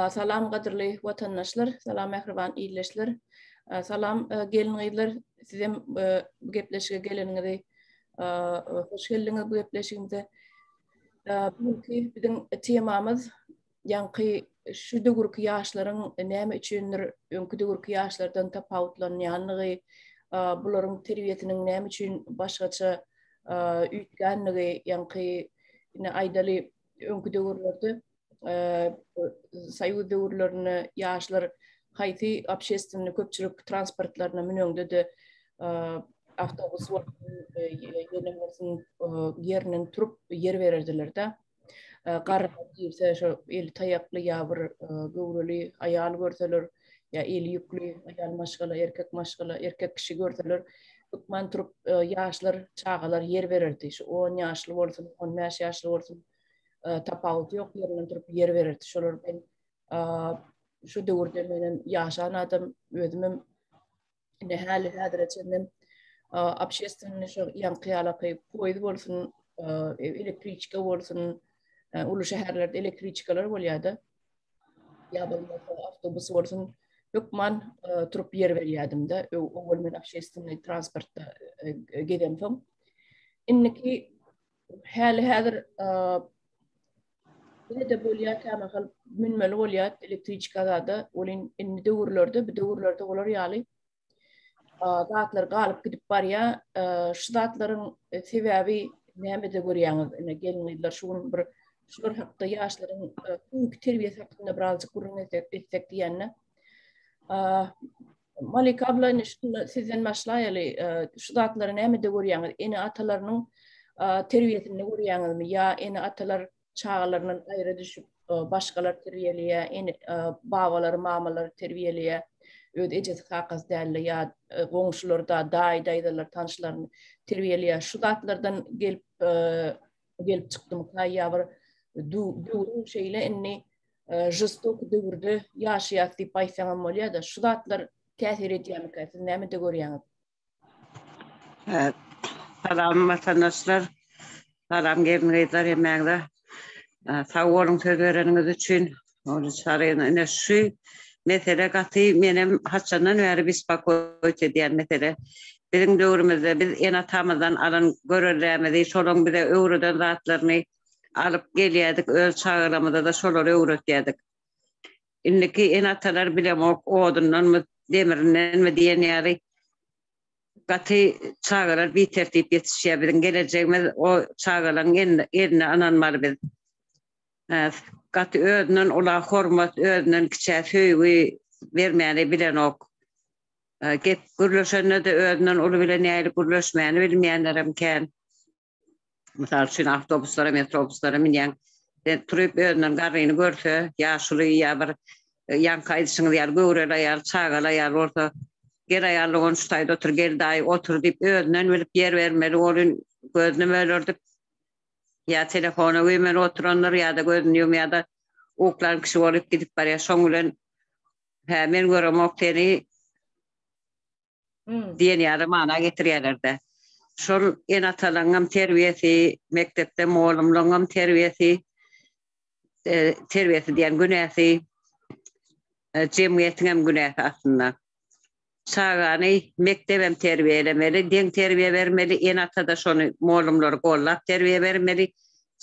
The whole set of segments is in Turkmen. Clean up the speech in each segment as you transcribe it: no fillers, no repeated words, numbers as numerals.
Salam gadyrly watandaşlar, salam mähriban ildeşler, salam gelin-gyzlar, sizem bu gepleşige geleniňizi hoş geldiňiz bu gepleşigimize. Bugünki biziň temamyz ýaňky şu döwürki ýaşlaryň näme üçindir öňki döwürki ýaşlardan tapawutlanýanlygy, bularyň terbiýesiniň näme üçin başgaça üýtgänligi, ýaňky ine aýdaly öňki döwürlerde soýuz döwürlerinde ýaşlar haýsy общественный köpçülik transportlaryna müneňde-de awtobus bolsun, ýene bolsun ýerinden turup ýer bererdiler-de. Garrylar girse şo eli taýakly ýa bir göwreli aýal görseler, ýa eli ýükli aýal maşgala, erkek maşgala, erkek kişi görseler, hökman turup ýaşlar, çagalar ýer bererdi. Şu on ýaşly bolsun, 15 ýaşly bolsun, tapawuty ýok, ýerinden turup ýer bererdi. Şolar ben şu döwürde menem ýaşan adam, özümem indi häli häzire çenli общественный şo ýaňky ýalaky poýuz bolsun, elektriçka bolsun, uly şäherlerde elektriçkalar bolýar-da. Ýa bolmasa awtobus bolsun, hökman turup ýer berýärdim-de. Owal men общественный transportda gezemsoň. Indiki häli häzir Ine-de bolýar kämahal münmeli bolýar elektriçka zada, welin indi döwürlerde, bu döwürlerde olar ýaly zatlar galyp gidip barýar. Şu zatlaryň sebäbi nämede görýäňiz? Ine gelin-gyzlar şu gün bir şular hakda ýaşlaryň öňki terbiýesi hakynda birazjyk gürrüň etsek diýende. Malika abla indi şunda sizden başlaýaly. Şu zatlary nämede görýäňiz? Ene-atalarynyň terbiýesinde görýäňizmi? Ýa ene-atalar çagalaryndan aýra düşüp, başgalar terbiýeleýär, ene babalary, mamalary terbiýeleýär. Öz ejesi, kakasy däl-de, ýa goňşulary da, daýy, daýzalar, tanyşlaryny terbiýeleýär. Şu zatlardan gelip gelip çykdymyka ýa bir döwrüň şeýle indi žestok döwürde ýaşaýas diýip aýtsaňam bolýar-da, şu zatlar täsir edýärmikä? Siz nämede görýäňiz? Salam watandaşlar. Salam gelin-gyzlar hemmäňize. Sag boluň söz bereniňiz üçin. Ine şu mesele gaty menem haçandan bäri bespokoit edýän mesele. Biziň döwrümizde biz ene-atamyzdan alan göreldämizi, şolaň bize öwreden zatlaryny alyp gelýärdik, öz çagalarymyza-da şolary öwretýärdik. Indiki ene-atalar bilemok odundanmy, demrindenmi diýen ýaly gaty çagalar bitertip ýetişýär. Biziň gelejegimiz o çagalaryň eline ynanmaly biz. Gaty özünden ula hormat, özünden kiçä söýgi bermäni bilenok. Gep gürleşende-de özünden uly bilen nähili gürleşmäni bilmeýänlerem kän. Mysal üçin, awtobuslara, metrobuslara münýäň. Sen turup özünden garryny görse, ýaşuly ýa bir ýaňky aýdyşyňyz ýaly göwreli aýal, çagaly aýal bolsa, Gel aýal dogan şu taýda otur, gel daýy otur diýip özünden bilip ýer bermeli bolyn, gözüni mölerdip ýa telefona güýmenip oturandyr ýa-da gözüni ýumýa-da uklan kişi bolup gidip barýar. Şoň bilen hä men göremok seni diýen ýaly mana getirýärler-de. Şol ene-atalaryňam terbiýesi, mekdepde mugallymlaryňam terbiýesi, terbiýesi diýen günäsi, jemgyýetiňem günäsi aslynda. Çagany mekdebem terbiýelemeli, deň terbiýe bermeli, ene-ata-da şony mugallymlary gollap terbiýe bermeli,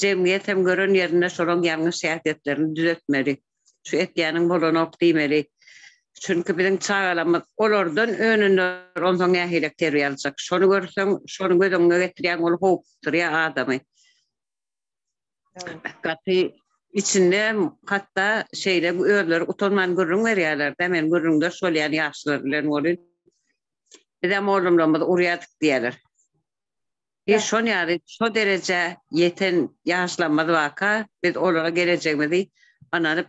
jemgyýetem gören ýerinde şolaň ýalňyş häsiýetlerini düzetmeli. Şu etýäniň bolanok diýmeli. Çünki biziň çagalarymyz olardan önünler onsoň nähilek terbiýe aljak. Şony görseň, şony göz öňüňe getirýäň, ol howpdurýar adamy. Gaty içinde hatda şeýle özleri utanman gürrüň berýärler-de, men gürrüňdeş bolýan ýaşlar bilen welin, bizem mugallymlarymyzy urýardyk diýýärler. Biz şon ýaly şo derejä ýeten ýaşlarymyz barka, biz olara gelejegimizi ynanyp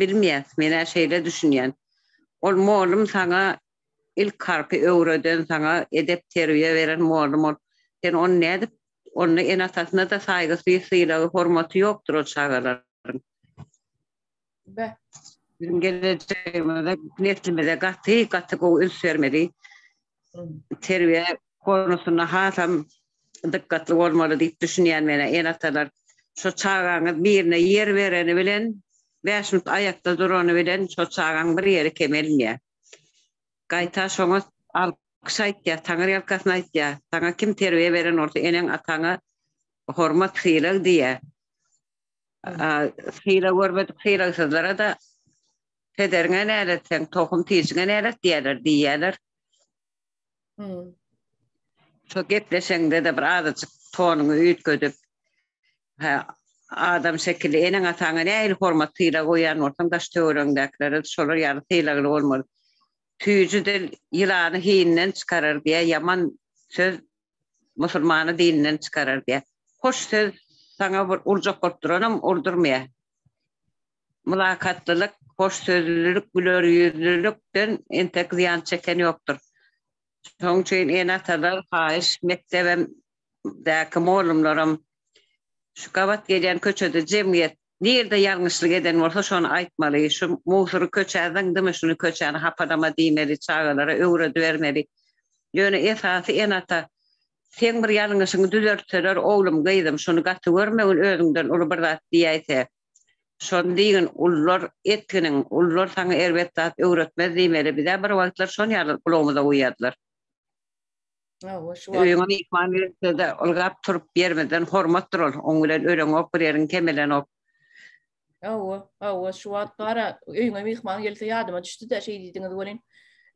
bilmeýäs. Men-ä şeýle düşünýän. Ol mugallym saňa ilk harpy öwreden, saňa edep-terbiýe beren mugallym ol. Sen ony nädip, onda ene-atasyna-da saýgysy, sylagy, hormaty ýokdur ol çagalaryň. Be. Biziň gelejegimize, neslimize gaty, gaty gowy üns bermeli. Terbiýe konusynda hasam dykgatly bolmaly diýip düşünýän men. Ene-atalar şu çagaňyz birine ýer bereni bilen. Bäş minut aýakda durany bilen şo çagaň bir ýeri kemelmeýär. Gaýta şoňa alkyş aýtýar, taňyrýalkasyn aýtýar. Saňa kim terbiýe beren bolsa eneň-ataňa hormat, sylag diýýär. Sylag görmedik sylagsyzlara-da pederiňe nälet, seň tohum-tijiňe nälet diýýärler diýýärler. Şo gepleşeňde-de bir azajyk tonuňy üýtgedip, hä, adam şekilli eneň-ataňa nähili hormat, sylag goýýan bolsaň, daş-töweregiňdäkilere-de şolar ýaly sylagly bolmaly. Süýji dil ýylany hininden çykarar diýýär, ýaman söz musulmany dininden çykarar diýýär. Hoş söz saňa bir urjak bolup duranam urdurmaýar. Mylakatlylyk, hoş sözlülik, güler ýüzlülikden entek zyýan çeken ýokdur. Şonuň üçin ene-atalar haýyş mekdebem däki mollumlaram şu gabat gelýän köçede jemgyýet nirde ýalňyşlyk eden bolsa şony aýtmaly, şu musury köçä zyňdymy şuny köçäni hapalama diýmeli, çagalara öwredibermeli. Ýöne esasy ene-ata seň bir ýalňyşyňy düzeltseler oglum gyzym şuny gaty görmegin özüňden uly bir zat diýäýse şony diýgin ulular etginiň ulular saňa erbet zat öwretmez diýmeli bizä bir wagtlar şon ýaly gulagymyza guýýardylar. Hawa, şu wagt. Öýüňe myhman gelse-de, ylgap turup ýerimizden hormatdyr ol. Oň bilen öleňok, bir ýeriň kemelenok. Hawa, hawa, şu wagt bar-a, öýüňe myhman gelse ýadyma düşdi-de, şeý diýdiňiz welin.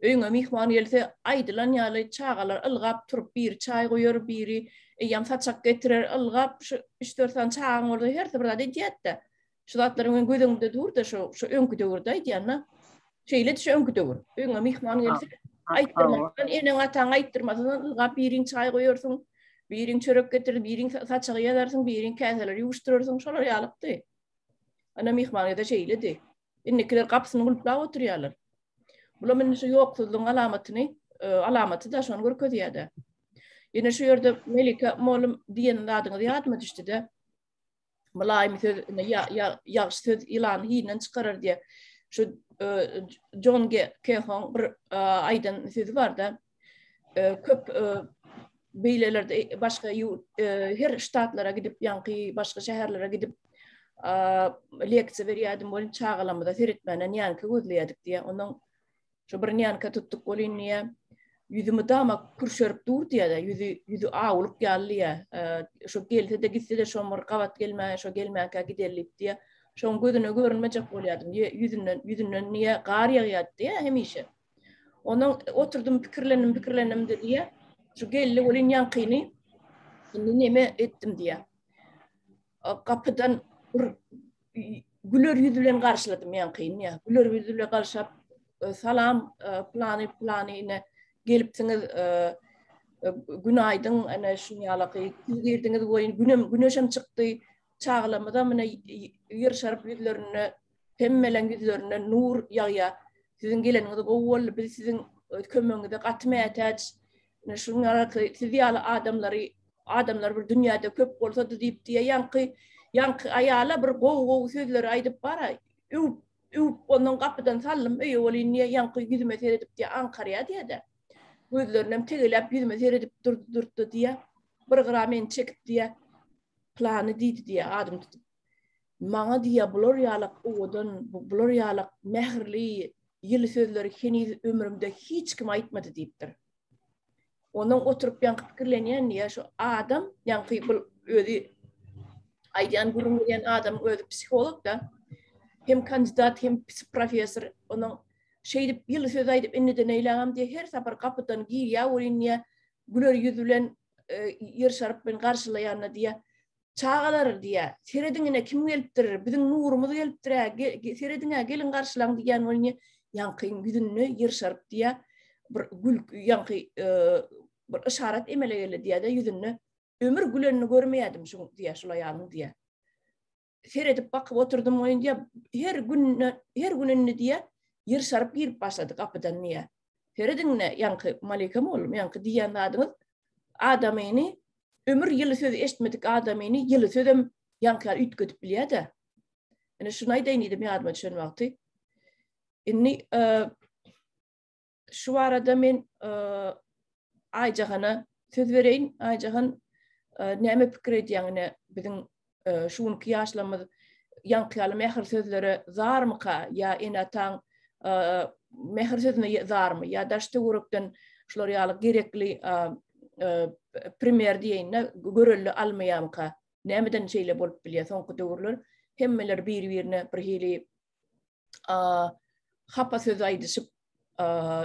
Öýüňe myhman gelse, aýdylan ýaly çagalar ylgap turup, biri çaý goýar, biri eýýäm saçak getirer, ylgap şu üç-dört sany çagaň bolsa hersi bir zat edýär-de. Şu zatlar meň göz öňümde dur-da, şu şu öňki döwürde aýdýan-da. Şeýledi şu öňki döwür. Öňe myhman gelse, aýtdyrmazdan, eneň ataň aýtdyrmazdan ylgap biriň çaý goýarsyň, biriň çörek getirir, biriň saçagy ýazarsyň, biriň käseleri ýuwuşdyrarsyň, şolar ýalykdy. Ana myhman gelse şeýledi. Indikiler gapysyny gulplap oturýarlar. Bulam indi şu ýoksuzlygyň alamatyny, e, alamaty da şony görkezýär-de. Ýene şu ýerde Melike mollum diýen zadyňyz ýadyma düşdi-de. Mylaýym söz, ýagşy söz ýylany hininden çykarar diýe. Şu e, John G. Kehoň bir e, aýdan sözi bar-da. E, köp beýlelerde başga her ştatlara gidip, ýaňky başga şäherlere gidip leksiýa berýärdim, welin çagalarymyza seretmäne nýanka gözleýärdik diýe. Ondan Şo bir nýanka tutduk welin diýýä, ýüzi mydama kürşerip dur diýýä-de, ýüzi, ýüzi awulyk ýaly diýýä. Şo gelse-de gitse-de şoň bir gabat gelmäge, şo gelmänkä gideli diýip diýýä. Şoň gözüne görünmejek bolýardym diýýä, ýüzünden, ýüzünden diýýä, gar ýagýardy diýýä hemişe. Ondan oturdym, pikirlendim, pikirlendim-de diýýä, şu geldi welin ýaňkyny indi neme etdim diýýä. Gapydan bir güler ýüz bilen garşyladym ýaňkyny ýa. Güler ýüz bilen garşylap, e, salam e, plany plany ine gelipsiňiz e, gün aýdyň ene şun ýalaky siz girdiňiz goýun günem güneşem çykdy çagalarymyzam ine ýyrşaryp ýüzlerinde hemmeleň ýüzlerinde nur ýagýar siziň geleniňiz gowy boldy biz siziň kömegiňize gaty mätäç ine şuň ýalaky siz ýaly adamlary Adamlar bir dünýäde köp bolsady diýip diýe ýaňky ýaňky aýala bir gowy gowy sözleri aýdyp bara öwüp öwüp ondan gapydan saldym öýe welin diýe ýaňky ýüzüme seredip diýe aňkarýa diýe-de. Gözlerinem tegeläp ýüzüme seredip durdy durdy diýe. Bir gyra meni çekip diýe plany diýdi diýe adymy tutup. Maňa diýe bular ýalak owadan bular ýalak mähirli ýyly sözleri heniz ömrümde hiç kim aýtmady diýipdir. Ondan oturyp ýaňky pikirlenýän diýýär, şu adam ýaňky bu özi aýdýan gürrüň berýän adamyň özi psiholog da. Hem kandidat hem professor. Onuň şeýdip ýyly söz aýdyp indiden eýlägem diýýär, her sapar gapydan girýär welin diýýär, güler ýüz bilen e, ýyrşaryp meni garşylaýanda diýýär. Çagalar diýýär, serediň ine kim gelipdir, biziň nurumyz gelipdir-ä, serediň-ä, geliň garşylaň diýýän welin ýaňkyň ýüzünde ýyrşaryp diýýär, bir gül ýaňky e, bir yşarat emele geldi diýýär-de ýüzünde. Ömür gülenini görmeýärdim şuň diýýär, şul aýalyň diýýär. Seredip bakyp oturdym welin diýýär, her gün her gün indi diýýär, ýyrşaryp girip başlady gapydan diýýär. Serediň ine ýaňky Malika mollum, ýaňky diýýän zadyňyz adamyny ömür ýyly söz eşitmedik adamyny ýyly sözem ýaňky ýaly üýtgedip bilýär-de. Ine şuny aýdaýyn diýdim ýadyma düşen wagty. Indi e, şu barada men e, Aýjahana söz bereýin. Aýjahan e, näme pikir edýäň ine biziň şu günki ýaşlarymyz. ýaňky ýaly mähir sözlere zarmyka ýa ene-ataň mähir sözüne zarmy ýa daş-töwerekden şular ýaly gerekli primer diýeýin-de görelde almaýarmyka? Nämeden şeýle bolup bilýär soňky döwürler hemmeler bir-birine bir hili hapa söz aýdyşyp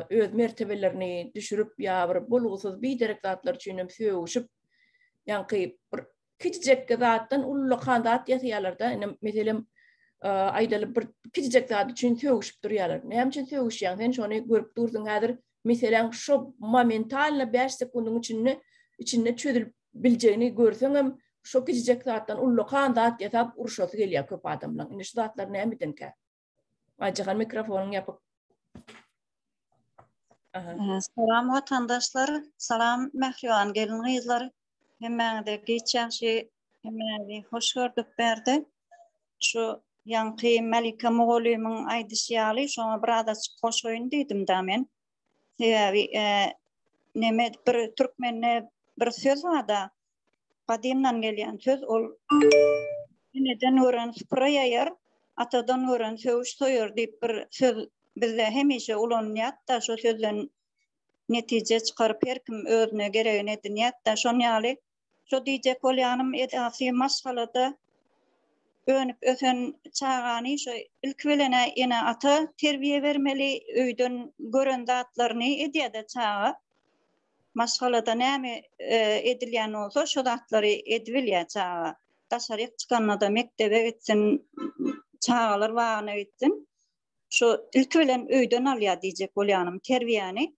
öz mertebelerini düşürip ýa bir bolgusyz biderek zatlar üçin hem sögüşip ýaňky bir kiçijekge zatdan ullakan zat ýasaýarlar-da. Ine meselem aýdaly bir kiçijek zat üçin sögüşip durýarlar. Näme üçin sögüşýäň? Sen şony görüp dursuň häzir meseläň şo momentalno 5 sekundyň içinde içinde çözülip biljegini görseňem şo kiçijek zatdan ullakan zat ýasap urşasy gelýär köp adamlaň. Indi şu zatlar nämedenkä? Aýjahan mikrofonyň ýapyk. Aha. Salam watandaşlar, salam mähriban gelin-gyzlar. Hemmäňize giç ýagşy, hemmäňizi hoş gördük bärde. Şu ýaňky Malika mugallymyň aýdyşy ýaly, şoňa birazajyk goşaýyn diýdim-da men. Sebäbi neme bir türkmende bir söz bar-da, gadymdan gelýän söz ol eneden gören supra ýaýar, atadan gören söwüş soýar diýip bir söz bizde hemişe ulanylýar-da, şo sözden netije çykaryp her kim özüne geregini edinýär-de, şon ýaly Şo diýjek bolýanym esasy maşgalada önüp ösen çagany şo ilki bilen-ä ene-ata terbiýe bermeli, öýden gören zatlaryny edýä-de çaga. Maşgalada näme edilýän bolsa şo zatlary edibilýä çaga. Daşaryk çykanda-da mekdebe gitsin, çagalar bagyna gitsin. Şu ilki bilen öýden alýar diýjek bolýanym terbiýäni.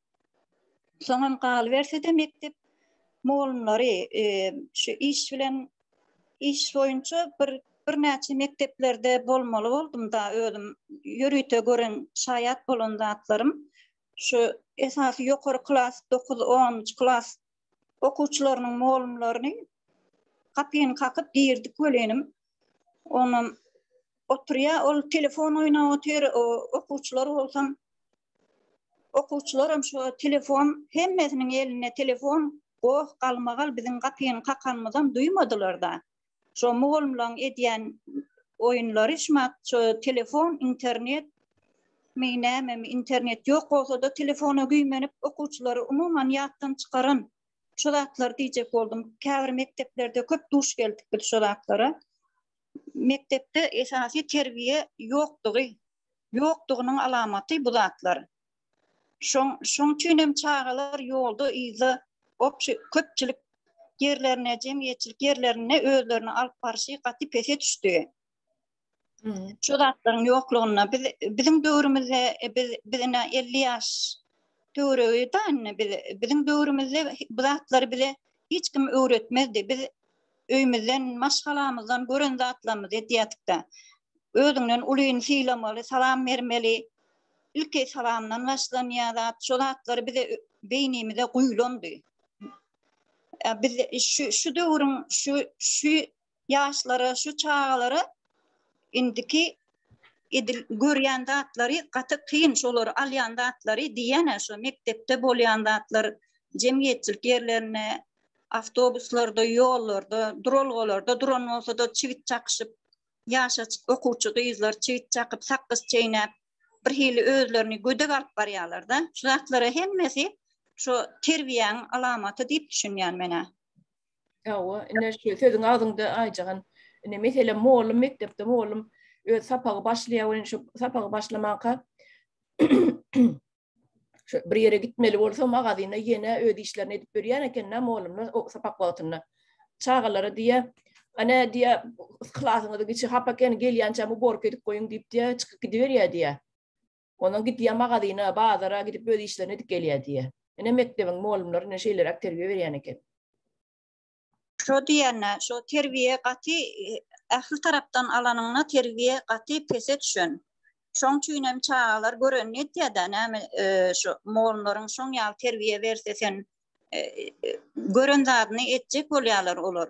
Soňam galyberse-de mekdep mugallymlary şu iş bilen iş boýunça bir birnäçe mekdeplerde bolmaly boldum da özüm ýörite gören şaýat bolan zatlarym şu esasy ýokary klas 9 10 klas okuwçylarynyň mugallymlaryny gapyny kakyp girdik welinim onam Oturýar, ol telefon oýnap otyr, okuwçylar bolsam, okuwçylaram şo telefon, hemmesiniň elinde telefon, goh, galmagal biziň gapyny kakanymyzam duýmadylar-da. Şo mugallymlaryň edýän oýunlary şumat şo telefon, internet mi nämemi, internet ýok bolsa-da telefona güýmenip okuwçylary umuman ýatdan çykaran şo zatlary diýjek boldum. Käbir mekdeplerde köp duş geldik biz şo zatlara. Mekdepde esasy terbiýe ýokdugy, ýokdugynyň alamaty bu zatlar. Şoň, şoň üçin hem çagalar ýolda, yzda, obşi, köpçülik ýerlerinde, jemgyýetçilik ýerlerinde özlerini alyp barşy gaty pese düşdi. Şu zatlaryň ýoklugynda biz biziň döwrümizde biz biz ine 50 ýaş töweregi da indi biz biziň döwrümizde bu zatlary bize hiç kim öwretmezdi. Biz öýümizden, maşgalamyzdan gören zatlarymyzy edýärdik-de. Özüňden ulyny sylamaly, salam bermeli. Ilki salamdan başlanýar zat. Şo zatlary bize beýnimize guýlandy. Biz şu şu döwrüň şu şu ýaşlara, şu çagalara indiki edil görýän zatlary gaty kyn, şolary alýan zatlary diýýän-ä şo mekdepde bolýan zatlar, jemgyýetçilik ýerlerinde, awtobuslarda, ýollarda, duralgalarda duran bolsa-da çigit çakyşyp, ýaşajyk okuwçy gyzlar çigit çakyp, sakgyç çeýnäp, bir hili özlerini gödek alyp barýarlar-da. Şu zatlara hemmesi şo terbiýäň alamaty diýip düşünýän men-ä. Hawa, ine şu sözüň agzyňda Aýjahan. Ine meselem mugallym mekdepde mugallym öz sapagy başlaýar welin şu sapagy başlamanka şu bir ýere gitmeli bolsa magazyna ýene öz işlerini edip berýän eken-de mugallymlar o sapak wagtynda. Çagalara diýýär, Ana diýýär, klasyňyzyň içi hapa eken, gelýänçä uborka edip goýuň diýip diýýär, çykyp gidiberýär diýýär. Ondan gidýär magazyna, bazara gidip öz işlerini edip gelýär diýýär. Ine mekdebiň mugallymlary ine şeýleräk terbiýe berýän eken. Şo diýende, şo terbiýe gaty ähli tarapdan alanyňda terbiýe gaty pese düşen. Şoň üçin hem çagalar görenini edýär-dä, näme şo mugallymlaryň şoň ýaly terbiýe berse sen gören zadyny etjek bolýarlar olar.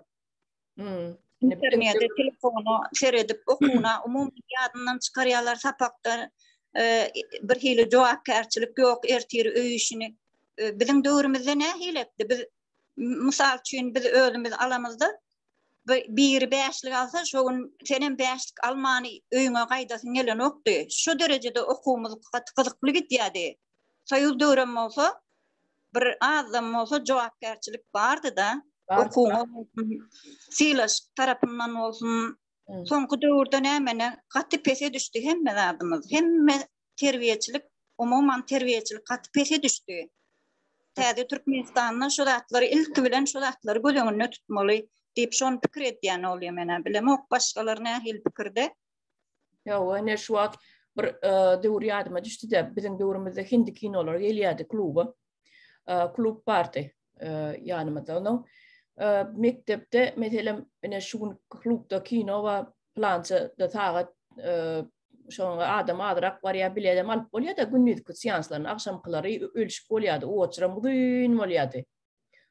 Hmm. Internete, telefona seredip okuwyna umuman ýadyndan çykarýarlar sapakda e, bir hili jogapkärçilik ýok ertir öý işini. E, biziň döwrümizde nähili etdi? Biz mysal üçin biz özümiz alamyzda. Biri bäşlik alsa, şo gün senem bäşlik almany öýüňe gaýdasyň gelenokdy. Şo derejede okuwymyz gaty gyzykly gidýärdi. Soýuz döwrem bolsa, bir azdan bolsa jogapkärçilik bardy-da. Okuwyňa bolsun, sylaşyk tarapyndan bolsun. Soňky döwürde nämene gaty pese düşdi hemme zadymyz. Hemme terbiýeçilik, umuman terbiýeçilik gaty pese düşdi. Täze Türkmenistanda şu zatlary ilki bilen şu zatlary göz öňünde tutmaly diýip şony pikir edýän bolýar men-ä. Bilemok başgalar nähili pikirde. Ýok, ine şu wagt bir döwür ýadyma düşdi-de, biziň döwrümizde hindi kinolary gelýärdi kluba. Klub bardy ýanymyzda. Onuň mekdepde meselem ine şu gün klubda kino bar, plança-da sagat şoňa adam azrak barýar, biledem alyp bolýar-da gündizki seanslaryny, agşamkylary ölçüp bolýardy, oçuram uzyn bolýardy.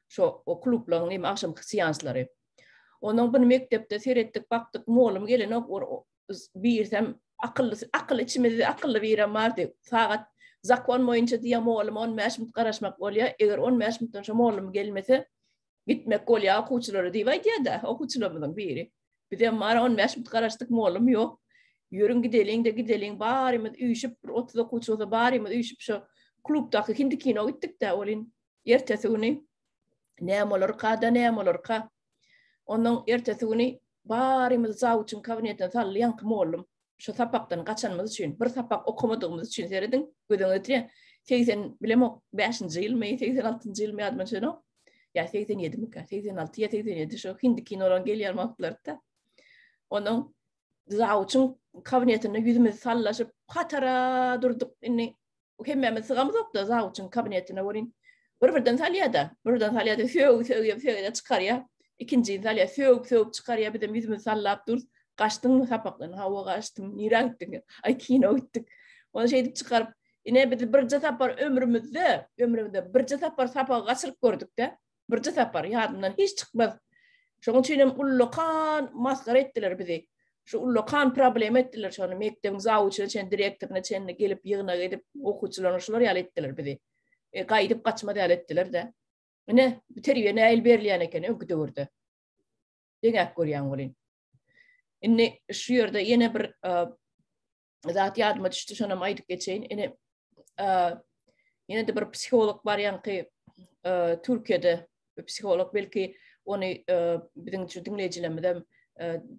Şo o klublaryň neme agşamky seanslary. Ondan bir mekdepde seretdik, bakdyk, mugallym gelenok, birsem akylly, akyl içimizde akylly birem bardy. Sagat zakon boýunça diýýär mugallym 15 minut garaşmak bolýar. Eger 15 minutdan şo mugallym gelmese, gitmek bolýar okuwçylara diýip aýdýar-da, okuwçylarymyzyň biri. Bizem bar 15 minut garaşdyk, mugallym ýok. Ýörüň gideliň-de gideliň, barymyz üýşüp, bir 30 okuwçy bolsa barymyz üýşüp şo klubdaky hindi kino gitdik-de, welin ertesi güni näme bolarka-da, näme bolarka. Ondan ertesi güni barymyzy zawuçyň kabinetine saldy ýaňky mugallym. Şu sapakdan gaçanymyz üçin, bir sapak okamadygymyz üçin serediň, göz öňüne getirýän. 80 bilemok, 5-nji ýylmy, 86-njy ýylmy ýadyma düşenok. Ýa 87-mikä, 86 ýa 87 şu hindi kinolaryň gelýän wagtlary-da. Onuň zawuçyň kabinetinde ýüzümizi sallaşyp hatara durduk. Indi hemmämiz sygamyzok-da zawuçyň kabinetine welin bir-birden salýar-da, birden salýar-da sögüp sögüp sögüp çykarýar. Ikinjini salýar, sögüp sögüp çykarýar, bizem ýüzümizi sallap durus. Gaçdyňmy sapakdan? Hawa, gaçdym. Nirä gitdiň? Aý, kino gitdik. Ony şeýdip çykaryp, ine biz birje sapar ömrümizde, ömrümizde birje sapar sapagy gaçyryp gördük-de. Birje sapar ýadymdan hiç çykmaz. Şonuň üçin hem ullakan masgara etdiler bizi. Şu ullakan problema etdiler şony mekdebiň zawuçyna çenli, direktoryna çenli gelip ýygnak edip okuwçylaryna şular ýaly etdiler bizi. E, gaýdyp gaçmaz ýaly etdiler-de. Ine, bu terbiýe nähili berilýän eken öňki döwürde. Deňäp görýän welin. Indi şu ýerde ýene bir e, zat ýadyma düşdi, şonam aýdyp geçeýin. Ine, ýene-de bir psiholog bar ýaňky Türkiýede psiholog belki ony biziň şu diňleýjilerimiz hem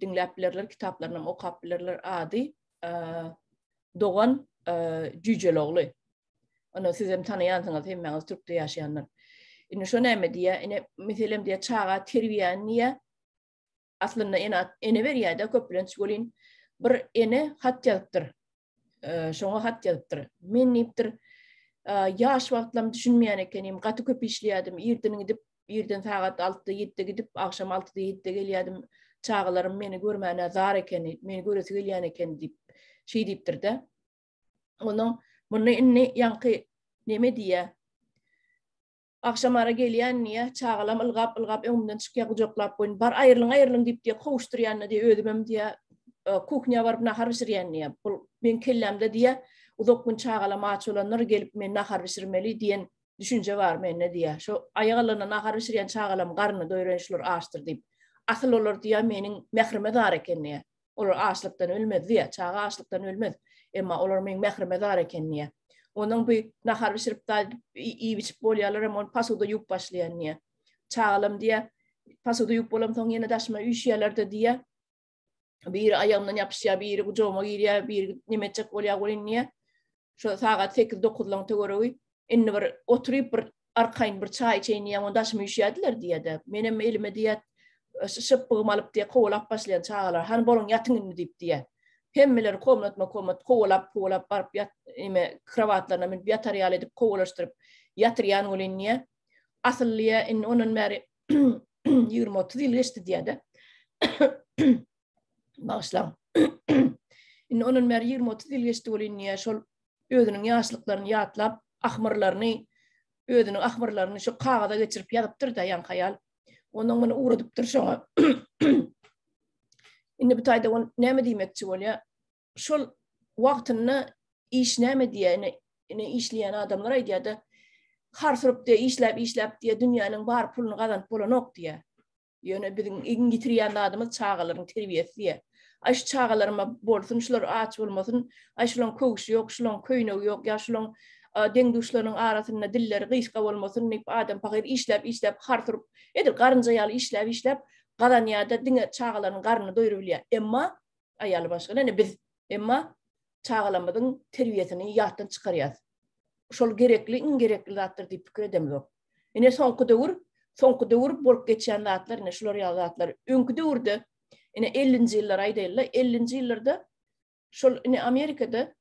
diňläp bilerler, kitaplaryny hem okap bilerler. Ady Dogan Jüýjelogly. Ony siz hem tanaýansyňyz, hemmäňiz türkde ýaşaýanlar. Indi şo näme diýýär? Ine, meselem diýýär, çaga terbiýäni diýýär, Aslynda ene ene berýär-de köplenç welin bir ene hat ýazypdyr. Şoňa hat ýazypdyr. Men diýipdir, ýaş wagtlam düşünmeýän ekenim, gaty köp işleýärdim. Irden gidip, irden sagat 6-da, 7-de gidip, agşam 6-da, 7-de gelýärdim. Çagalarym meni görmäne zar ekeni, meni göresi gelýän ekeni diýip, şeý diýipdir-de. Onuň muny indi ýaňky neme diýýär? Agşamara gelýän diýýä, çagalam ylgap-ylgap öňümden çykýa, gujaklap boýun, bar aýrylyň, aýrylyň diýip diýýä, kowuşdyrýan-da diýýä, özümem diýýä, kuhnýa baryp nahar bişirýän diýýä. Bul meň kellämde diýýä, uzak gün çagalam aç bolandyr, gelip men nahar bişirmeli diýen düşünje bar mende diýýä. Şo aýak alanda nahar bişirýän çagalam garnyny doýuraýyn şular açdyr diýip. Asyl olar diýýä meniň mährime zar eken diýýä. Olar açlykdan ölmez diýýär. Çaga açlykdan ölmez. Emma olar meň mährime zar eken diýýär. Onuň bu nahar bişirip da iýip-içip bolýarlar hem ony posuda ýuwup başlaýan diýýär. Çagalam diýýär, posuda ýuwup bolamsoň ýene daşyma üýşýärler-de diýýär. Biri aýagymdan ýapyşýar, biri gujagyma girýär, biri neme etjek bolýar welin diýýär. Şo sagat sekiz-dokuzlaň töweregi indi bir oturyp bir arkaýyn bir çaý içeýin diýýän, onda daşyma üýşýärdiler diýýär-de. Menem elime diýýär, şypbygymy alyp diýýär, kowalap başlaýan çagalar, hany boluň ýatyň indi diýip diýýär. Hemmeleri komnatma-komnat kowalap, kowalap baryp ýat, neme, krowatlaryna münüp ýatar ýaly edip kowalaşdyryp ýatyrýan welin diýýär. Asyl diýýär, indi ondan bäri 20-30 ýyl geçdi diýýär-de. Bagyşlaň. Indi ondan bäri 20-30 ýyl geçdi welin diýýär, şol özüniň ýaşlyklaryny ýatlap, ahmyrlaryny, özüniň ahmyrlaryny şu kagyza geçirip ýazypdyr-da ýaňky aýal. Ondan muny ugradypdyr şoňa. Indi bu taýda ol näme diýmekçi bolýar? Şol wagtynda iş näme diýýär? Ine, ine işleýän adamlar aýdýar-da, harsuryp diýýär, işläp, işläp diýýär, dünýäniň bar puluny gazanyp bolanok diýýär. Ýöne biziň iň ýitirýän zadymyz çagalaryň terbiýesi diýýär. Aý şu çagalaryma bolsun, şular aç bolmasyn, aý şulaň köwşi ýok, şulaň köýnegi ýok, ýa şulaň deň-duşlarynyň arasynda dilleri gysga bolmasyn diýip adam pahyr işläp-işläp hars urup, edil garynja ýaly işläp-işläp gazanýar-da diňe çagalarynyň garnyny doýrubilýär. Emma aýaly başga ine biz emma çagalarymyzyň terbiýesini ýatdan çykarýas. Şol gerekli, iň gerekli zatdyr diýip pikir edemzok. Ine soňky döwür, soňky döwür bolup geçýän zatlar ine şular ýaly zatlar. Öňki döwürde ine 50-nji ýyllar aýdaýly, 50-nji ýyllarda şol ine Amerikada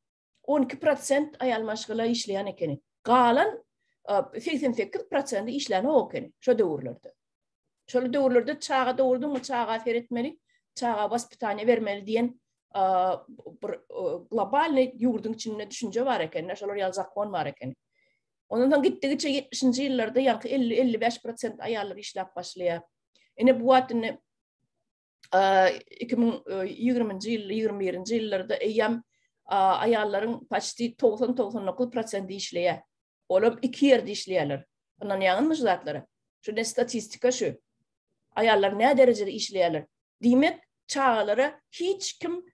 12 prosent aýal maşgala işleýän ekeni. Galan 88 prosenti işlänok ekeni şo döwürlerde. Şol döwürlerde çaga dogurdyňmy çaga seretmeli, çaga waspitaniýa bermeli diýen bir globalny ýurduň içinde düşünje bar eken, şolar ýaly zakon bar eken. Ondan soň gitdigiçe 70-nji ýyllarda ýaňky 50-55 prosent aýallar işläp başlaýar. Ine bu wagt indi 2020-nji ýyl, 21-nji ýyllarda eýýäm aýallaryň paçti 90-99 prosenti işleýär. Olam iki ýerde işleýärler. Ynanýaňyzmy şu zatlara? Şu ne statistika şu. Aýallar nä derejede işleýärler? Diýmek, çagalara hiç kim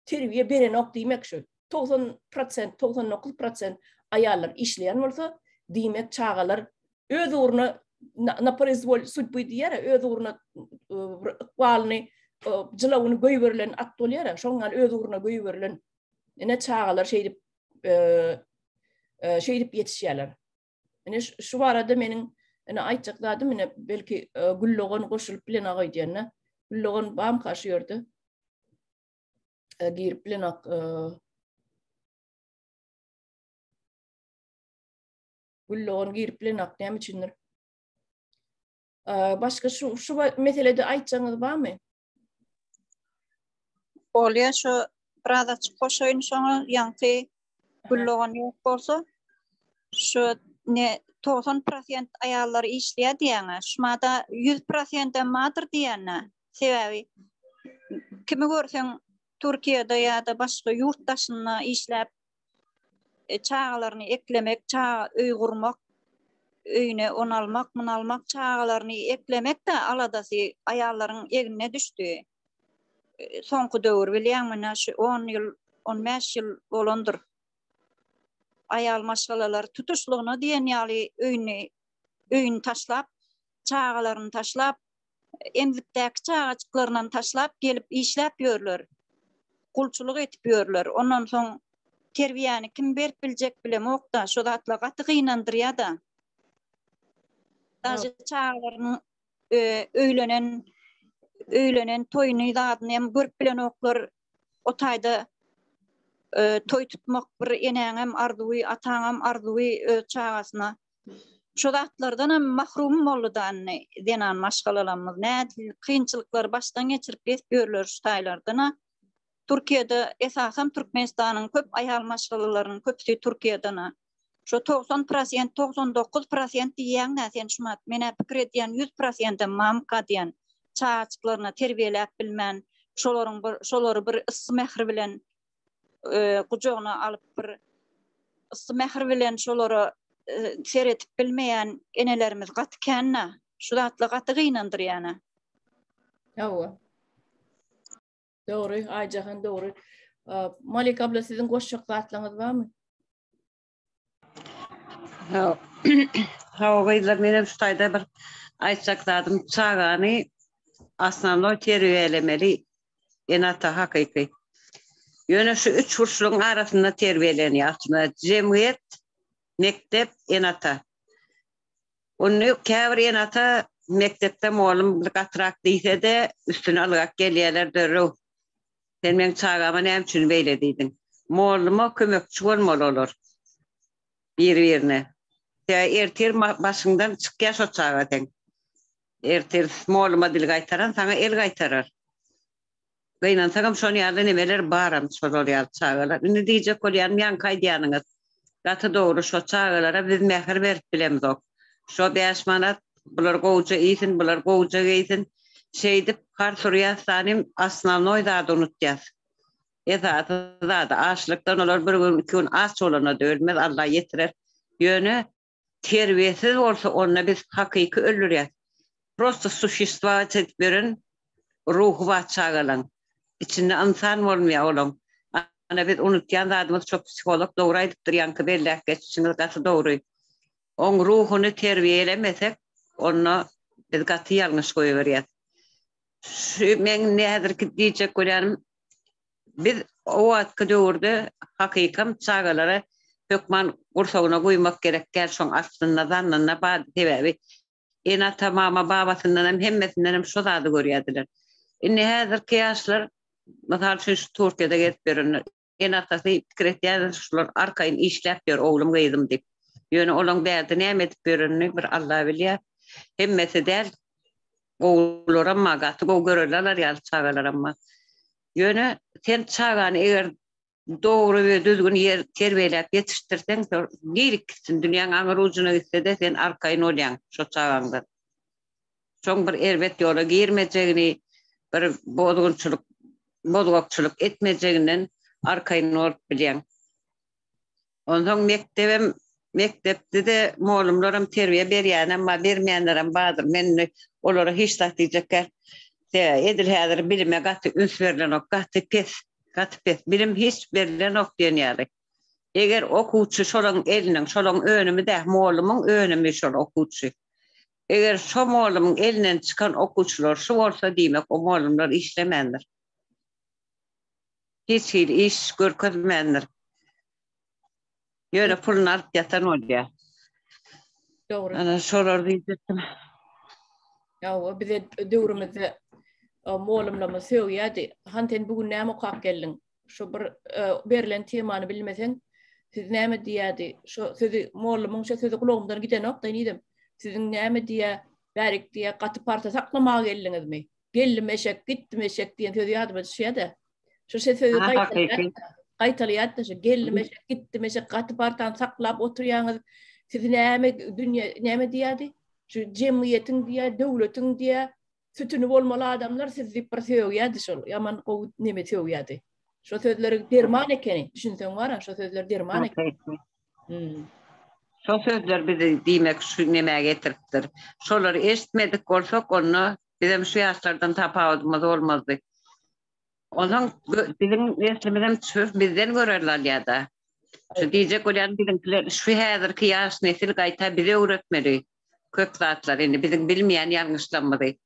terbiýe berenok diýmek şu. 90 prosent, 99 prosent aýallar işleýän bolsa, diýmek çagalar öz ugruna na proizwol sudby diýýär, öz ugruna e, bir ykbalyny, e, jylawyny goýberilen at bolýar, şoň ýaly öz ugruna goýberilen ine çagalar şeýdip e, şeýdip ýetişýärler. Ine şu barada meniň ine aýtjak zadym ine belki Güllogan goşulyp bilen aga diýende. Güllogan bamka şu ýerde? Girip bilenok. Güllogan girip bilenok näme üçindir? Başga şu şu meselede aýtjagyňyz barmy? Bolýa şu biraz açyk goşaýyn şoňa ýaňky Güllogan ýok bolsa şu ne 90 prosent aýallar işleýär diýýäňä şumada 100 prosentem bardyr diýýänä sebäbi kimi görseň Türkiýede ýa-da başga ýurt daşynda işläp çagalaryny eklemek, çaga öý gurmak, öýüne ony almak, muny almak, çagalaryny eklemek-de aladasy aýallaryň egnine düşdi. Soňky döwür bilýäňmi, ine şu on ýyl, on bäş ýyl bolandyr. Aýal maşgalalar tutuşlygyna diýen ýaly öýüni, öýüni taşlap, çagalaryny taşlap, emzikdäki çagajyklarynam taşlap gelip işläp ýörler. Gulçulyk edip ýörler. Ondan soň terbiýäni kim berip biljek bilemok-da, şo zatlar gaty gynandyrýa-da. Daže çagalarynyň öýlenen öýlenen toýuny zadyny hem görüp bilenoklar. O taýda toý tutmak bir enäňem arzuwy, ataňam arzuwy öz çagasyna. Şo zatlardanam mahrum boldy-da indi zenan maşgalalarymyz. Nädip kynçylyklary başdan geçirip gezip ýörler şu taýlardan-a. Türkiýede esasam Türkmenistanyň köp aýal maşgalalarynyň köpüsi Türkiýeden-a. Şo 90 prosent, 99 prosent diýýäň-dä sen şumat. Men-ä pikir edýän 100 prosentem mamka diýen. Çagajyklaryna terbiýeläp bilmän, şolaryň bir şolary bir yssy mähir bilen gujagyna alyp bir yssy mähir bilen şolara seredip bilmeýän enelerimiz gaty kän-dä. Şu zatlar gaty gynandyrýan-a. Hawa. Dogry, Aýjahan dogry. Malik abla siziň goşjak zatlaryňyz barmy? Hawa gyzlar menem şu taýda bir aýtjak zadym çagany osnownoý terbiýelemeli ene-ata hakyky. Ýöne şu üç burçlugyň arasynda terbiýelenýär aslynda jemgyýet, mekdep, ene-ata. Onda käbir ene-ata mekdepde mugallym gatyrak diýse-de üstüne ylgap gelýärler derrew. Sen meň çagama näme üçin beýle diýdiň? Molluma kömekçi bolmaly olar. Bir-birine. Tä ertir başyňdan çykýar şo çaga seň. Ertir molluma dil gaýtaran saňa el gaýtarar. Gynansagam şon ýaly nemeler baram şolar ýaly çagalar. Indi diýjek bolýanym ýaňky aýdýanyňyz. Gaty dogry şo çagalara biz mähir berip bilemzok. Şo bäş manat bular gowja iýsin bular gowja geýsin. Şeýdip hars urýas danym osnownoý zady unutýas. Esasy zady açlykdan olar bir gün iki gün aç bolanda ölmez Alla ýetirer. Ýöne terbiýesiz bolsa onda biz hakyky öldürýäs. Prosto suşestwować edip ýören ruhy bar çagalaň. Içinde ynsan bolmaýar olaň. Ana biz unutýan zadymyz şo psiholog dogry aýdypdyr ýaňky belläp geçişiňiz gaty dogry. Oň ruhuny terbiýelemesek onda biz gaty ýalňyş goýberýäs. Şu meň indi häzirki diýjek bolýanym biz o wagtky döwürde hakykam çagalara hökman gursagyna guýmak gerek däl şoň aslynda zannynda bardy sebäbi ene-ata mama babasyndanam hemmesindenem şo zady görýärdiler. Indi häzirki ýaşlar mysal üçin şu Türkiýede gezip ýörenler ene-atasy pikir etýärler şular arkaýyn işläp ýör oglum gyzym diýip. Ýöne olaň bärde näme edip ýörenini bir Alla bilýär. Hemmesi däl gowularam bar gaty gowy görelde alar ýaly çagalaram bar. Ýöne sen çagany eger dogry we düzgün ýer terbiýeläp ýetişdirseň şol nirik gitsin dünýäň aňyr ujuna gitsede sen arkaýyn bolýaň şo çagaňdan. Şoň bir erbet ýola girmejegini, bir bozgunçylyk, bozgakçylyk etmejeginden arkaýyn bolup bilýäň. Onsoň mekdebem, mekdepde-de mugallymlaram terbiýe berýänem bar, bermeýänlerem bardyr. Men indi olara hiç zat diýjek däl. Sebäbi edil häzir bilime gaty üns berlenok, gaty pes, gaty pes. Bilim hiç berlenok diýen ýaly. Eger okuwçy şolaň eliniň, şolaň önümi-dä, mugallymyň önümi şol okuwçy. Eger şo mugallymyň elinden çykan okuwçylar şu bolsa, diýmek o mugallymlar işlemändir. Hiç hili iş görkezmändir. Ýöne puluny alyp ýatan bolýar. Dogry. Ana şolar diýjekdim. Ýa bize döwrümizde mugallymlarymyz sögýärdi. Han sen bu gün näme okap geldiň? Şu bir berlen temany bilmeseň, siz näme diýýärdi? Şu sözi mugallymyň şu sözi gulagymdan gidenok-da inidem. Siziň näme diýýär? Bärik diýýär, gaty parta saklamaga geldiňizmi? Geldim eşek, gitdim eşek diýen sözi ýadyma düşýär-de. Şu şey sözi gaýtalaýar-da, şu geldim eşek, gitdim eşek, gaty partany saklap oturýaňyz. Siz näme dünýä näme diýýärdi? Şu jemgyýetiň diýýär, döwletiň diýýär, sütüni bolmaly adamlar siz diýip bir sögýärdi şol. Ýaman gowy neme sögýärdi. Şo sözleri derman ekeni, düşünseň bara, şo sözler derman ekeni. Hmm. Şo sözler bizi diýmek şu nemä getiripdir. Şolary eşitmedik bolsak, onda bizem şu ýaşlardan tapawudymyz bolmazdy. Onsoň biziň neslimizem şu bizden görelde alýar-da. Şu diýjek bolýan biziňkiler şu häzirki ýaş nesil gaýta bize öwretmeli köp zatlary indi biziň bilmeýän ýalňyşlarymyzy.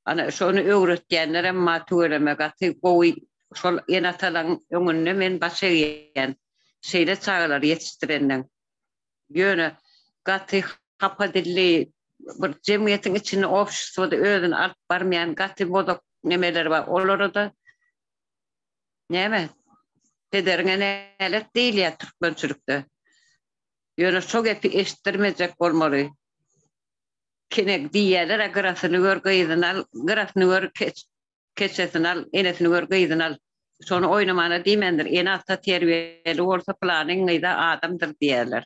Ana şony öwretýänlerem ma tüweleme gaty gowy şol ene-atalaň öňünde men baş egýän şeýle çagalary ýetişdirenleň. Ýöne gaty hapa dilli bir jemgyýetiň içinde obşestwoda özüni alyp barmaýan gaty bozuk nemeler bar. Olara-da näme pederiňe nälet diýilýär türkmençilikde. Ýöne şo gepi eşitdirmejek bolmaly. Kene diýýärler-ä gyrasyny gör gyzyny al, gyrasyny gör keçesini al, enesini gör gyzyny al. Şony oýnamana diýmändir. Ene-ata terbiýeli bolsa pylanyň gyza adamdyr diýýärler.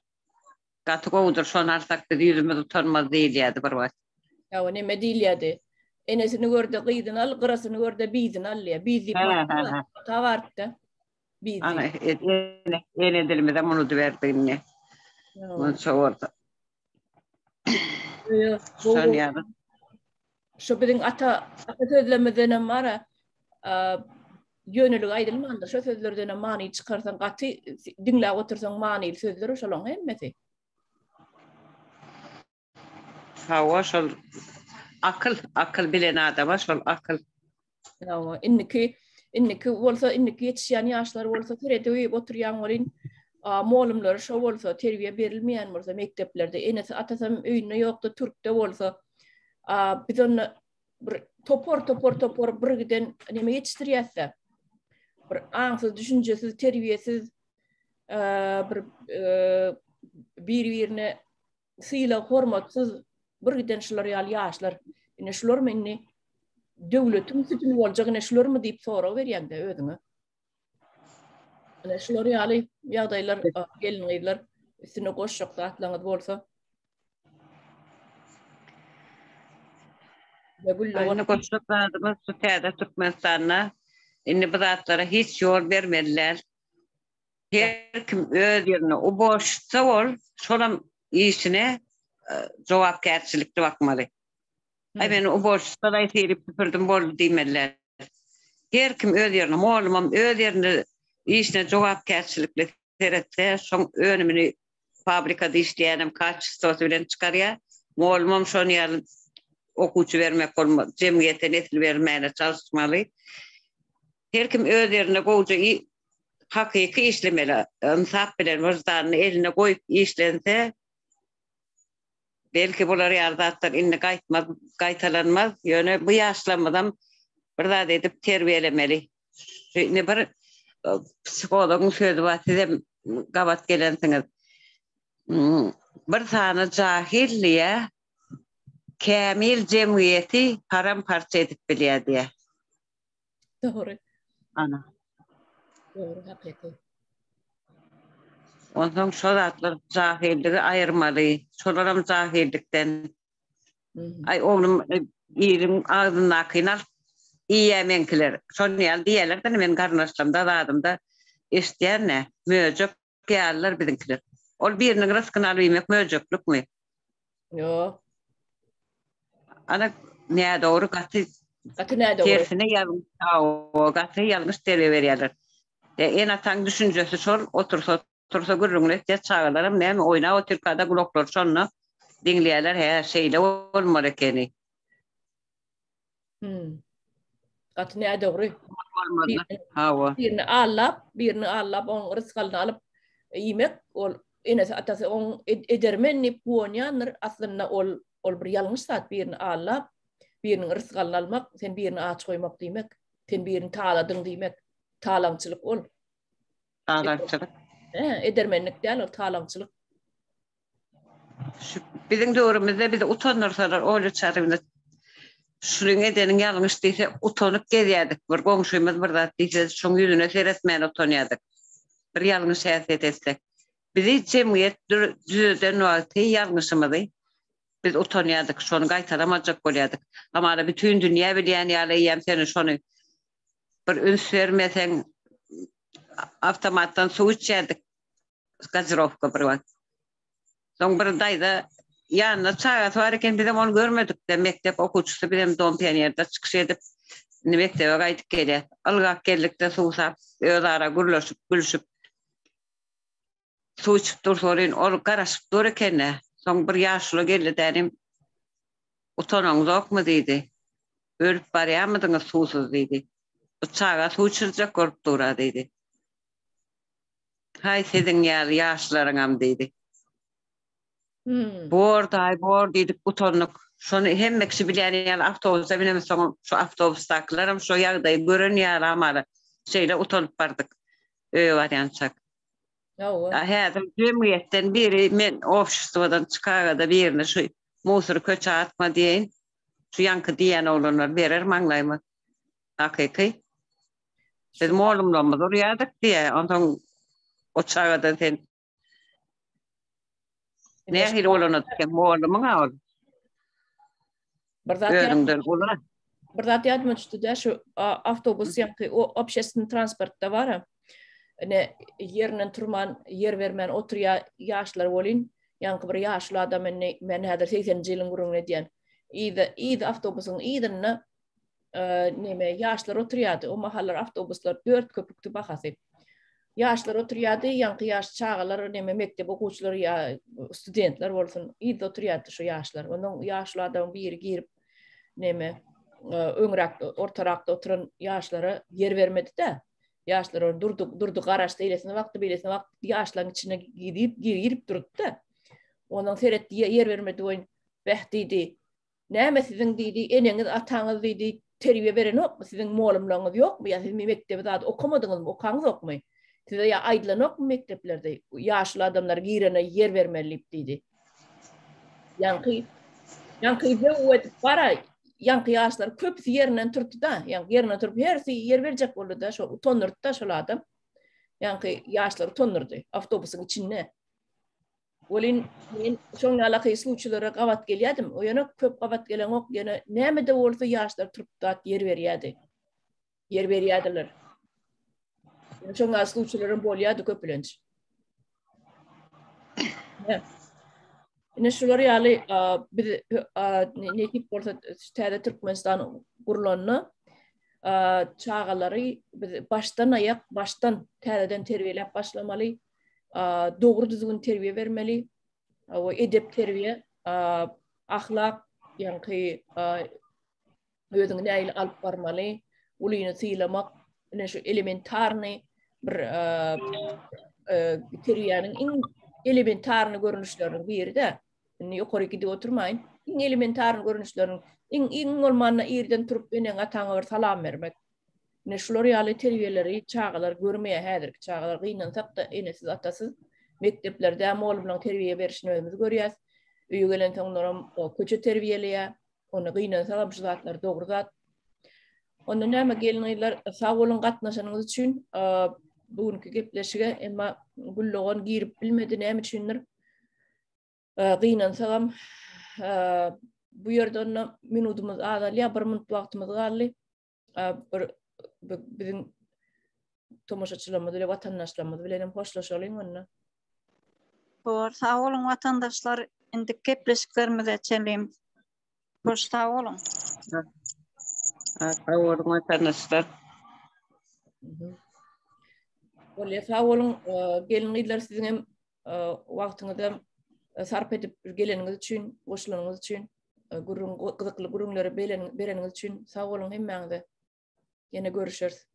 Gaty gowudyr şony alsak biz ýüzümiz utanmaz diýilýärdi bir wagt. Hawa neme diýilýärdi. Enesini görde gyzyny al, gyrasyny görde bizini al diýýär. Biz diýip mata bardy-da. Biz Ana ene, ene dilimizem unudyberdik indi. Munça bolsa. Şol ýaly. Şu biziň ata ata sözlerimizden hem bara ýönelik aýdylmandyr. Şu sözlerden hem many çykarsaň gaty diňläp otursaň manyly sözler şolaň hemmesi. Hawa şol akyl, akyl bilen adama şol akyl. Hawa, indiki indiki bolsa indiki ýetişýän ýaşlar bolsa seredip oturýan welin molumlary şo bolsa terbiýe berilmeýän bolsa mekdeplerde enesi atasam öýünde ýokda türkde bolsa biz onda bir topar topar topar bir giden neme ýetişdirýäs-de. Bir aňsyz, düşünjesiz, terbiýesiz bir bir-birine sylag hormatsyz bir giden şular ýaly ýaşlar ine şularmy indi döwletiň sütüni boljak ine şularmy diýip sorag berýäňde özüňe. Ine şular ýaly ýagdaýlar gelin gyzlar üstüne goşjak zatlaryňyz bolsa. Indi goşjak zadymyz şu täze Türkmenistanda indi bu zatlara hiç ýol bermeli däl. Her kim öz ýerinde uborşitsa bol, şolam işine jogapkärçilikli bakmaly. Aý men uborşitsa-da syryp süpürdim boldy diýmeliler. Her kim öz ýerine, mugallymam öz ýerinde işine jogapkärçilikli seretse, şoň önümini fabrikada işleýänem kaçestwosy bilen çykarýar. Mugallymam şony ýaly okuwçy bermek bolmaz, jemgyýete nesil bermäne çalyşmaly. Her kim öz ýerinde gowja hakyky işlemeli, ynsap bilen wyždanyny eline goýup işlense, Belki bular ýaly zatlar indi gaýtmaz, gaýtalanmaz. Ýöne bu ýaşlarymyzam bir zat edip terbiýelemeli. Şu indi bir e, psihologyň sözi bar, sizem gabat gelensiňiz. Hmm, bir sany jahil diýä, kämil jemgyýeti param-parça edip bilýär diýä. Dogry. Ana. Dogry, hakyky. Onsoň şo zatlar jahilligi aýyrmaly. Şolaram jahillikden. Aý oglum e, iliň agzyndakyny alyp iýýä meňkiler. Şony ýaly diýýärler-de men garyndaşlarymda zadymda eşidýän-de. Möjek ýalylar biziňkiler. Ol biriniň ryskyny alyp iýmek möjeklikmi? Ýok. Ana nädogry gaty Gaty nädogry. Tersine ýalňyş hawa gaty ýalňyş terbiýe berýärler. E, ene-ataň düşünjesi şol, otursa otursa gürrüňini etýär, çagalaram näme oýnap otyrka-da gulaklary şonda diňleýärler, hä şeýle bolmaly ekeni. Hmm. Gaty nädogry. Bolmazlar. Hawa. Birini allap, birini allap onuň rysgalyny alyp iýmek, ol enesi atasy oň edermen diýip guwanýandyr. Aslynda ol ol bir ýalňyş zat birini allap, biriniň rysgalyny almak, sen birini aç goýmak diýmek, sen birini taladyň diýmek. Talaňçylyk ol. Talaňçylyk. He, edermenlik däl ol talaňçylyk. Şu biziň döwrümizde bizi utandyrsalar Olýa Çaryýewna şunuň edeniň ýalňyş diýse utanyp gezýärdik. Bir goňşymyz bir zat diýse şoň ýüzüne seretmän utanýardyk. Bir ýalňyş häsiýet etsek. Bizi jemgyýet düzeden wagty ýalňyşymyzy biz utanýardyk. Şony gaýtalamajak bolýardyk. Hamala bütin dünýä bilýän ýaly eýýäm seni şony bir üns bermeseň awtomatdan suw içýärdik. Gazirowka bir wagt. Soň bir daýza ýanynda çagasy bar eken, bizem ony görmedik-de, mekdep okuwçysy, bizem Dom pionerde çykyş edip, indi mekdebe gaýdyp gelýäs. Ylgap geldik-de suwsap, özara gürleşip, gülşüp, suw içip dursa welin, ol garaşyp dur eken-de. Soň bir ýaşuly geldi dänim, Utanaňzokmy diýdi. Ölüp barýarmydyňyz suwsuz diýdi. Bu çaga suw içirjek bolup dur-a diýdi. Haý siziň ýaly ýaşlaryňam diýdi. Bor daýy bor diýdik utandyk. Şony hemme kişi bilýän ýaly awtobusa binemiz soňam şu awtobusdakylaram şo ýagdaýy gören ýaly hamala şeýle utanyp bardyk öýe barýançak. Hawa. A häzir jemgyýetden biri men obşestwodan çykagada birini şu musory köçä atma diýeýin. Şu ýaňky diýýän oglanlar berer maňlaýyma. Hakyky. Biz mollumlarymyzy urýardyk diýýär. Onsoň o çagadan sen nähili bolany sen mollumyň-a ol. Bir zat Özüňden uly. Bir zat ýadyma düşdi-de, şu awtobus ýaňky o общественный transportda bar-a. Ine ýerinden turman, ýer bermän oturýar ýaşlar welin, ýaňky bir ýaşuly adam indi men häzir 80-nji ýylyň gürrüňini edýän. Yza, yz awtobusyň yzynda neme ýaşlar oturýardy. O mahallar awtobuslar 4 köpükdi bahasy. Ýaşlar oturýardy, ýaňky ýaş çagalar neme mekdep okuwçylary ýa studentler bolsun, yzda oturýardy şu ýaşlar. Ondan ýaşly adamyň biri girip neme öňräk ortarakda oturan ýaşlara ýer bermedi-de. Ýaşlar ony durdy, durdy garaşdy, eýlesine bakdy, beýlesine bakdy, ýaşlaryň içine girip, girip durdy-da. Ondan seretdi, ýer bermedi oýun. Beh diýdi. Näme siziň diýdi, eneňiz, ataňyz diýdi, terbiýe berenokmy, siziň molumlaryňyz ýokmy, ýa siz mekdebi zat okamadyňyzmy, okaňyzokmy? Size ýa aýdylanokmy mekdeplerde, ýaşuly adamlar girene ýer bermeli diýip diýdi. Ýaňky, ýaňky zöww edip bara, ýaňky ýaşlar köpüsi ýerinden turdy-da, ýaňky ýerinden turup hersi ýer berjek boldy-da, şo utandyrdy-da şol adam. Ýaňky ýaşlary utandyrdy awtobusyň içinde. Welin men şoň ýalaky sluçylara gabat gelýärdim. O ýöne köp gabat geleňok. Ýöne näme-de bolsa ýaşlar turup zat ýer berýärdi. Ýer berýärdiler. Ýöne şoň ýaly sluçylaram bolýardy köplenç. Ine şular ýaly biz nesip bolsa täze Türkmenistan gurlanda çagalary biz başdan aýak başdan täzeden terbiýeläp başlamaly. Dogry düzgün terbiýe bermeli. O edep terbiýe, ahlak, ýaňky özüňi nähili alyp barmaly, ulyny sylamak, ine şu elementarny bir terbiýäniň iň elementarny görnüşleriniň biri-de. Indi ýokary gidip oturmaýyn. Iň elementarny görnüşleriniň iň iň bolmanda irden turup eneňe ataňa bir salam bermek. Ine şular ýaly terbiýeleri çagalar görmeýär häzirki çagalar gynansak-da enesiz atasyz mekdeplerde mugallymlaryň terbiýe berişini özümiz görýäs. Öýe gelensoňlaram köçe terbiýeleýär. Onda gynansagam şu zatlar dogry zat. Onda näme gelin-gyzlar sag boluň gatnaşanyňyz üçin bu günki gepleşige emma Güldogan girip bilmedi näme üçindir. Gynansagam bu ýerde onda minudymyz azalýar, bir minut wagtymyz galdy. Bir biziň tomaşaçylarymyz bilen, watandaşlarymyz bilen hem hoşlaşalyň onda. Bor, sag boluň watandaşlar, indiki gepleşiklerimize çenli hoş sag boluň. Sag boluň watandaşlar. Bolýar, sag boluň. Gelin gyzlar siziň hem wagtyňyzy sarp edip geleniňiz üçin, goşulanyňyz üçin, gürrüň gyzykly gürrüňleri bereniňiz üçin sag boluň hemmäňize. Ýene görüşeris.